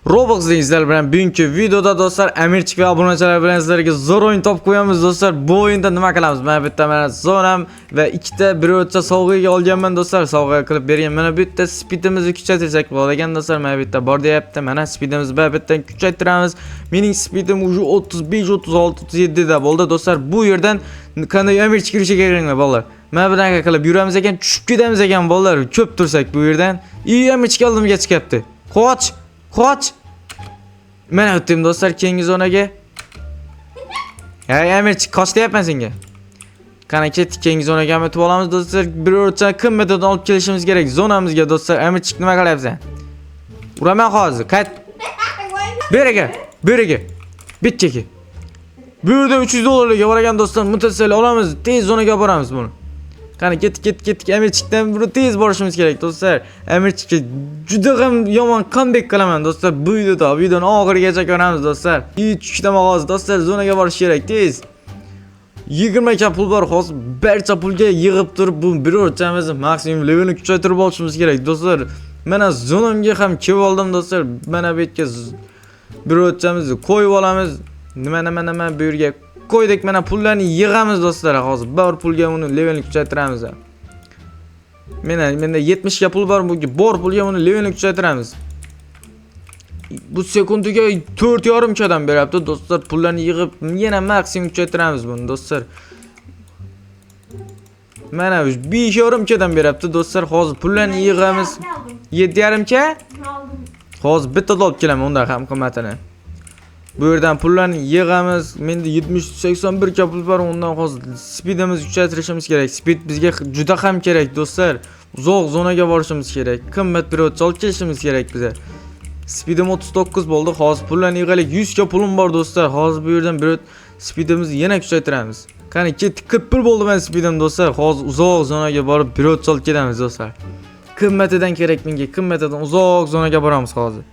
Roblox sizlar bilan bugungi videoda do'stlar, Amirchik va obunachilar bilan sizlarga zo'r o'yin topib qo'yamiz do'stlar. Bu o'yinda nima qilamiz? Mana bu yerda mana zonam va ikkita birorta sovg'aga olganman do'stlar, sovg'a qilib bergan. Mana bu yerda speedimizni kuchaytirsak bo'ladi ekan do'stlar. Mana bu yerda bor deyapti. Mana speedimizni bu yerdan kuchaytiramiz. Mening speedim уже 35, 36, 37 da bo'ldi do'stlar. Bu yerdan qanday Amirchik kirishiga kerakmi bolalar? Mana bunaqa qilib yuramiz ekan, tushib ketamiz ekan bolalar. Ko'p tursak bu yerdan. I Amirchik oldimga chiqyapti. Qoch! Qoch! Mana o'tdim do'stlar keyingi zonaga. Hey Amirchik, qoch deyapman senga. Qani ketdik, keyingi zonaga ham o'tib olamiz do'stlar. Birorta qimmatdan olib kelishimiz kerak zonamizga do'stlar. Amirchik, nima qilyapsan? Uraman hozir. Qayt. Beriga, beriga. Bittaki. Bu yerda 300 dollarga bor ekan do'stlar. Mutassil olamiz, tez zonaga boramiz buni. Qani ketdik, ketdik, ketdik. Amirchikdan buni tez borishimiz kerak do'stlar. Amirchikka juda ham yomon comeback qilaman do'stlar. Bu videoda, videoni oxirigacha ko'ramiz do'stlar. I tushdim hozir do'stlar, zonaga borish kerak tez. 20 ka pul bor hozir, barcha pulga yig'ib turib bu birortamizni maksimum levelni kuchaytirib olishimiz kerak do'stlar. Mana zonamga ham kelib oldim do'stlar. Mana bu yerga birortamizni qo'yib olamiz. Nima, nima, nima, bu yerga qo'ydik. Mana pullarni yig'amiz do'stlar. Hozir bor pulga uni levelni kuchaytiramiz. Mana menda 70 ga pul bor, bunga bor pulga uni levelni kuchaytiramiz. Bu sekundiga 4,5 kadan beryapti do'stlar. Pullarni yig'ib yana maksimum kuchaytiramiz buni do'stlar. Mana 5,5 kadan beryapti do'stlar. Hozir pullarni yig'amiz. 7,5 ka? Aldım. Hozir bitta olib kelaman undan ham qimmatini. Bu yerdan pullarni yig'amiz. Menda 70 81 ka pul bor, undan hozir speedimizni kuchaytirishimiz kerak. Speed bizga juda ham kerak do'stlar. Uzoq zonaga borishimiz kerak. Qimmat birov olib kelishimiz kerak biza. Speedim 39 bo'ldi. Hozir pullarni yig'aylik. 100 ka pulim bor do'stlar. Hozir bu yerdan bir speedimizni yana kuchaytiramiz. Qani ketdik, 41 bo'ldi men speedim do'stlar. Hozir uzoq zonaga borib birov olib kelamiz do'stlar. Qimmatidan kerak menga, qimmatidan uzoq zonaga boramiz hozir.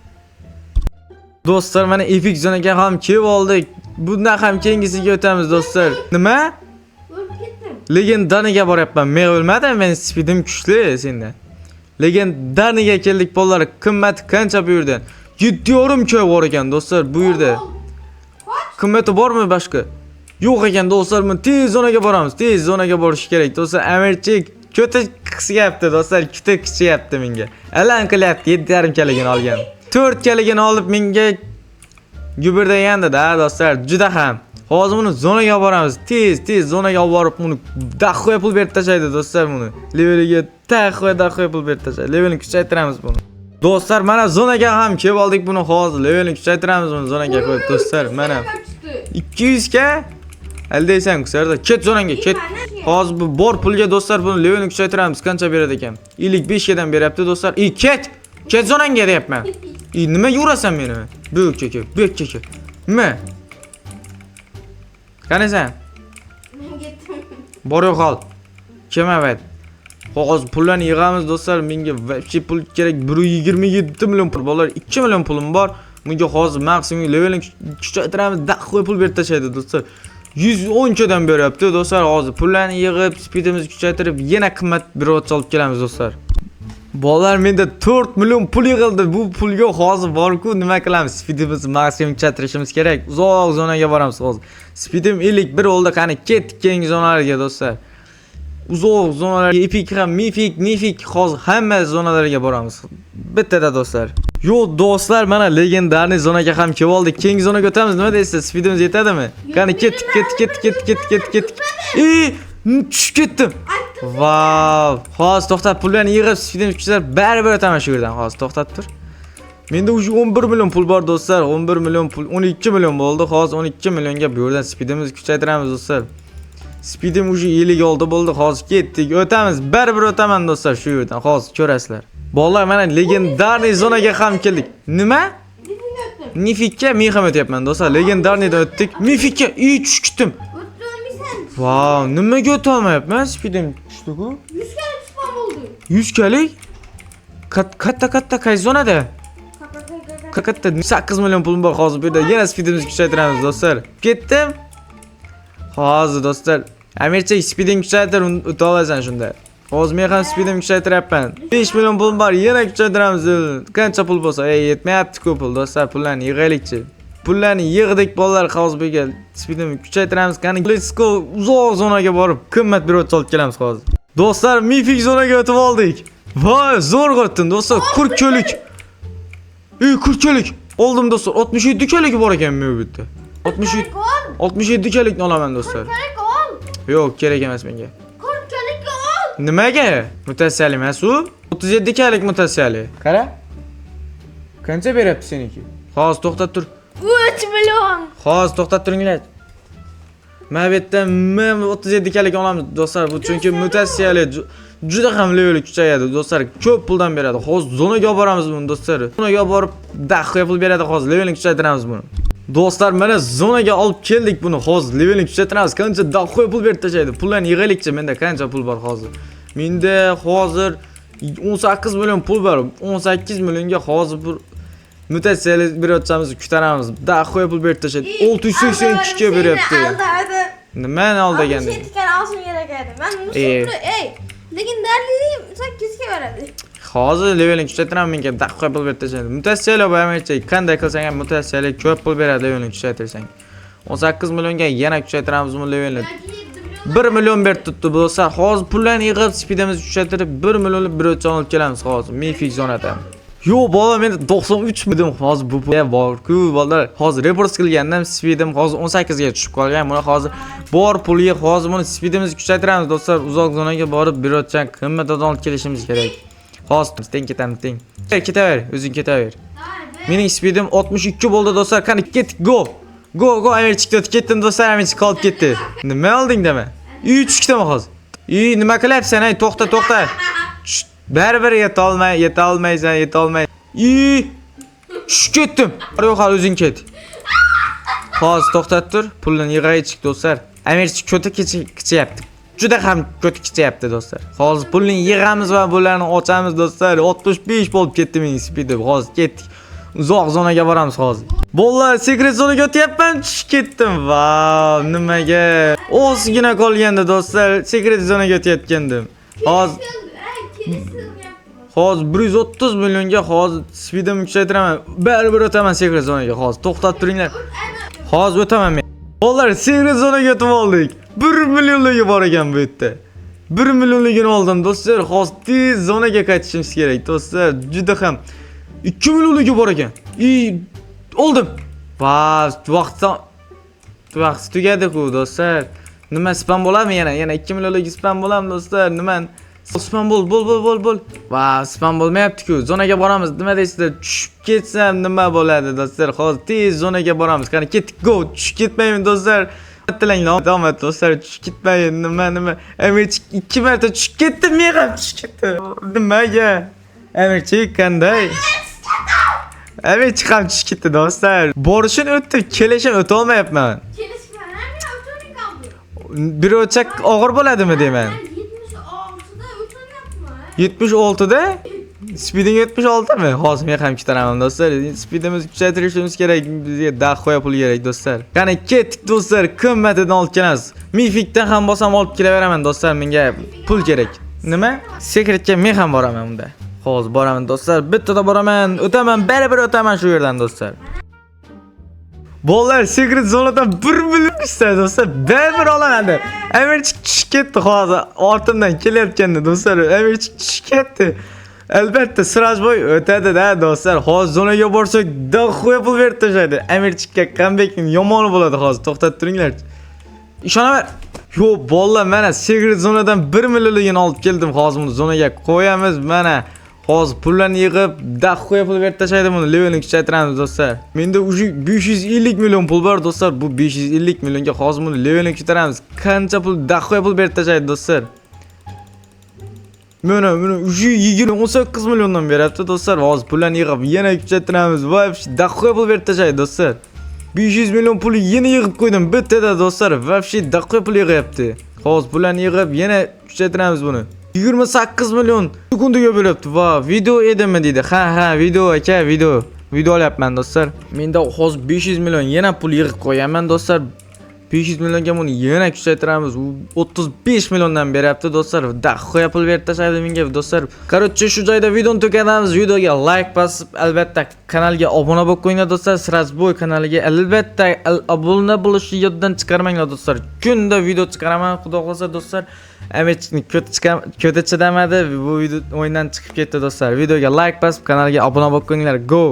Do'stlar, mana epic zonaga ham kelib oldik. Bundan ham keyingisiga o'tamiz do'stlar. Nima? Ölüp gittim. Legendaniga boryapman. Men o'lmadim, men speedim kuchli sendan. Legendaniga keldik bolalar. Qimmat qancha bu yerdan? 7,5 ka bor ekan do'stlar bu yerda. Qimmati bormi boshqa? Yo'q ekan do'stlar, men tez zonaga boramiz. Tez zonaga borish kerak do'stlar. Amirchik ko'ta qisayapti do'stlar, kuta kichyapti menga. Alan qilyapti, 7,5 kaligini olgan. 4 kaligini olib menga guburdagandi-da do'stlar, juda ham. Hozir buni zonaga boramiz. Tez, tez zonaga olib borib buni дохуя pul berib tashlaydi do'stlar buni. Leveliga дохуя дохуя pul berib tashlaydi. Levelini kuchaytiramiz buni. Do'stlar, mana zonaga ham kelib oldik buni hozir. Levelini kuchaytiramiz buni zonaga qo'yib do'stlar. Mana 200 ga aldaysan kusarda. Ket zonangga, ket. Hozir bu bor pulga do'stlar buni levelini kuchaytiramiz. Qancha beradi ekan? 55 dan beryapti do'stlar. I ket. Ket zonangga deyapman. I nima yurasan meni? Bu yerga kel, bu yerga kel. Nima? Qanisan? Ben gittim. Bor yo'qol. Kelma. Hozir pullarni yig'amiz do'stlar. Menga вообще pul kerak. 127 million pul. Bolalar, 2 million pulim bor. Bunga hozir maksimum levelini kuchaytiramiz. Дохуя pul berib tashlaydi do'stlar. 110 dan beryapti do'stlar. Hozir pullarni yig'ib, speedimizni kuchaytirib, yana qimmat birov olib kelamiz do'stlar. Bolalar, menda 4 million pul yig'ildi. Bu pulga hozir bor-ku, nima qilamiz? Speedimizni maksimum kuchaytirishimiz kerak. Uzoq zonaga boramiz hozir. Speedim 51 bo'ldi. Qani ketdik keyingi zonalarga do'stlar. Uzoq zonalarga, epic ham, mifik, nifik, hozir hamma zonalarga boramiz. Bittada do'stlar. Yo'q do'stlar, mana легендарный zonaga ham kelib oldik. Keyingi zonaga o'tamiz. Nima deysiz? Speedimiz yetadimi? Qani ketdik, ketdik, ketdik, ketdik, ketdik, ketdik, ketdik. I, tushib ketdim. Vau. Hozir to'xtab, pullarni yig'ib, speedimiz kuchlar, baribir o'taman shu yerdan. Hozir to'xtab tur. Menda уже 11 million pul bor do'stlar. 11 million pul, 12 million bo'ldi. Hozir 12 millionga bu yerdan speedimizni kuchaytiramiz do'stlar. Speedim уже 56 bo'ldi. Hozir ketdik. O'tamiz. Baribir o'taman do'stlar shu yerdan. Hozir ko'rasizlar. Bolalar, mana легендарный zonaga ham keldik. Nima? Nifik öttüm. Nifikka men ham o'tyapman do'stlar. Легендарный dan o'tdik. Mifikka, i tushib ketdim. Öttürmüşsen. Vau, nimaga o'tolmayapman? Speedim tushdi-ku. 100 kere spam oldu. 100 kalik? Katta katta qaysi zonada? Kaka kaka. Katta 8 million pulim bor hozir bu yerda. Yana speedimizni kuchaytiramiz do'stlar. Ketdim. Hozir do'stlar. Amirchak, speeding kuchaytir, o'ta olasan shunda. Hozir men ham speedimni kuchaytiryapman. 5 million pulim bor, yana kuchaytiramiz. Qancha pul bo'lsa, ey, yetmayapti-ku pul, do'stlar, pullarni yig'aylikchi. Pullarni yig'dik bolalar, hozir bu yerga speedimni kuchaytiramiz. Qani, let's go, uzoq zonaga borib qimmat bir olib kelamiz hozir. Do'stlar, mifik zonaga o'tib oldik. Voy, zo'r o'tdim do'stlar, 40 kalik. Ey, 40 kalik. Oldim do'stlar, 67 kaligi bor ekan bu yerda. 67 Ol. 67 kalikni olaman do'stlar. Kerak ol. Yo'q, kerak emas menga. 40 kalik ol. Nimaga? Mutatsiyali emas u. 37 kalik mutatsiyali. Qara. Qancha beryapti seniki? Hozir to'xtab tur. 3 million. Hozir to'xtab turinglar. Mana bu yerda M37 kalik olamiz do'stlar. Bu chunki mutatsiyali juda ham leveli kuchayadi do'stlar. Ko'p puldan beradi. Hozir zonaga olib boramiz buni do'stlar. Zonaga olib borib дохуя pul beradi hozir. Levelini kuchaytiramiz buni. Do'stlar, mana zonaga olib keldik buni. Hozir levelini kuchaytiramiz. Qancha дохуя pul berib tashlaydi. Pullarni yig'aylikchi. Menda qancha pul bor hozir? Menda hozir 18 million pul bor. 18 millionga hozir bir mutatsiyali bir ochamiz, kutaramiz. Дохуя pul berib tashlaydi. 682 ga beryapti. Aldadi. Nimani aldagan? 67 kali olishim kerak edi. Men E. musulmon, ey. Legendarli 8 ga beradi. Hozir levelini kuchaytiraman, menga дохуя pul berib tashlaydi. Mutatsiyali bu aytsak, qanday qilsang ham mutatsiyali ko'p pul beradi levelini kuchaytirsang. 18 millionga yana kuchaytiramiz bu levelni. 1 million berib turibdi do'stlar. Hozir pullarni yig'ib speedimizni kuchaytirib 1 millionlik bir o'chon olib kelamiz hozir mifik zonadan. Yo'q bola, men 93 midim hozir bu pul bor-ku bolalar. Hozir report qilgandan speedim hozir 18 ga tushib qolgan. Buni hozir bor pulga hozir buni speedimizni kuchaytiramiz do'stlar. Uzoq zonaga borib bir o'chon qimmatdan olib kelishimiz kerak. Hozir teng ketamiz, teng. Ketaver, o'zing ketaver. Mening speedim 62 bo'ldi do'stlar. Qani ketdik, go. Go, go, Amirchik o'tib ketdim do'stlar, Amirchik qolib ketdi. Nima olding dema? Uy tushdimi hozir? Uy, nima qilyapsan, ey, to'xta, to'xta. Tusht, baribir yeta olmay, yeta olmaysan, yeta olmay. Uy, tushib ketdim. Yo'q, hali o'zing ket. Hozir to'xtat tur, pulni yig'aychik do'stlar. Amirchik ko'ti kichyapti. Juda ham ko'ti kichyapti do'stlar. Hozir pulni yig'amiz va bularni ochamiz do'stlar. 65 bo'lib ketdi mening speedim. Hozir ketdik. Uzoq zonaga boramiz hozir. Bolalar, secret zonaga o'tyapman, tushib ketdim. Vau, nimaga? Ozgina qolgandi do'stlar, secret zonaga o'tayotgandim. Hozir 130 millionga hozir speedimni kuchaytiraman. Baribir o'taman secret zonaga hozir. To'xtab turinglar. Hozir o'taman men. Bolalar, secret zonaga o'tib oldik. 1 millionligi bor ekan bu yerda. 1 millionligini oldim do'stlar. Hozir tez zonaga qaytishimiz kerak do'stlar. Juda ham 2 millionligi bor ekan. I oldim. Va, vaqt tugadi-ku do'stlar. Nima spam bo'ladimi yana? Yana 2 millionlik spam bo'ladimi do'stlar? Nima? Spam bo'l, bo'l, bo'l, bo'l, bo'l. Va, spam bo'lmayapti-ku. Zonaga boramiz. Nima deysizlar? Tushib ketsam nima bo'ladi do'stlar? Hozir tez zonaga boramiz. Qani ketdik, go. Tushib ketmayman do'stlar. Tilanglar, davom et do'stlar, tushib ketmayin. Nima, nima? Amirchik 2 marta tushib ketdi, men ham tushib ketdim. Nimaga? Amirchik qanday? Amirchik ham tushib ketdi do'stlar. Borishini o'tdi, kelishini o'ta olmayapman. Kelishman, Bir o'chak og'ir bo'ladimi deyman. 76da o'tyapman. 76 da? Speeding 76 mi? Hozir men ham kitaraman do'stlar. Speedimizni kuchaytirishimiz kerak. Bizga дохуя pul kerak do'stlar. Qani ketdik do'stlar, qimmatidan olib kelamiz. Mifikdan ham bo'lsam olib kelaveraman do'stlar, menga pul kerak. Nima? Secretga men ham boraman unda. Hozir boraman do'stlar. Bittada boraman, o'taman, baribir o'taman shu yerdan do'stlar. Bolalar, secret zonadan 1 million istadi do'stlar. Baribir olaman deb. Amirchik tushib ketdi hozir. Ortimdan kelayotganda do'stlar, Amirchik tushib ketdi. Albatta Sirajboy o'tadi-da do'stlar. Hozir zonaga borsak, дохуя pul berib tashlaydi. Amirchikka comebackning yomoni bo'ladi hozir. To'xtatib turinglar. Ishonaman. Yo'q, bolalar, mana secret zonadan 1 millionligini olib keldim. Hozir buni zonaga qo'yamiz. Mana hozir pullarni yig'ib, дохуя pul berib tashlaydi buni. Levelni kuchaytiramiz do'stlar. Menda уже 550 million pul bor do'stlar. Bu 550 millionga hozir buni levelni kuchaytiramiz. Qancha pul, дохуя pul berib tashlaydi do'stlar. Mana уже 20 18 milliondan beryapti do'stlar. Hozir pullarni yig'ib yana kuchaytiramiz. Вообще дохуя pul berib tashlaydi do'stlar. 500 million pul yana yig'ib qo'ydim bittada do'stlar. Вообще дохуя pul yig'yapti. Hozir pullarni yig'ib yana kuchaytiramiz buni. 28 million sekundiga bo'lyapti. Va, video edimi deydi. Ha, video aka, video. Video olyapman do'stlar. Menda hozir 500 million yana pul yig'ib qo'yganman do'stlar. 500 millionga buni yana kuchaytiramiz. U 35 milliondan beryapti, do'stlar. Дохуя pul berib tashladi menga, do'stlar. Короче, shu joyda videoni tugatamiz. Videoga like bosib, albatta kanalga obuna bo'lib qo'yinglar, do'stlar. Srazboy kanaliga albatta obuna bo'lishni yoddan chiqarmanglar, do'stlar. Kunda video chiqaraman, xudo xohlasa, do'stlar. Ametni ko'ti chidamadi, bu video o'yindan chiqib ketdi, do'stlar. Videoga like bosib, kanalga obuna bo'lib qo'yinglar. Go!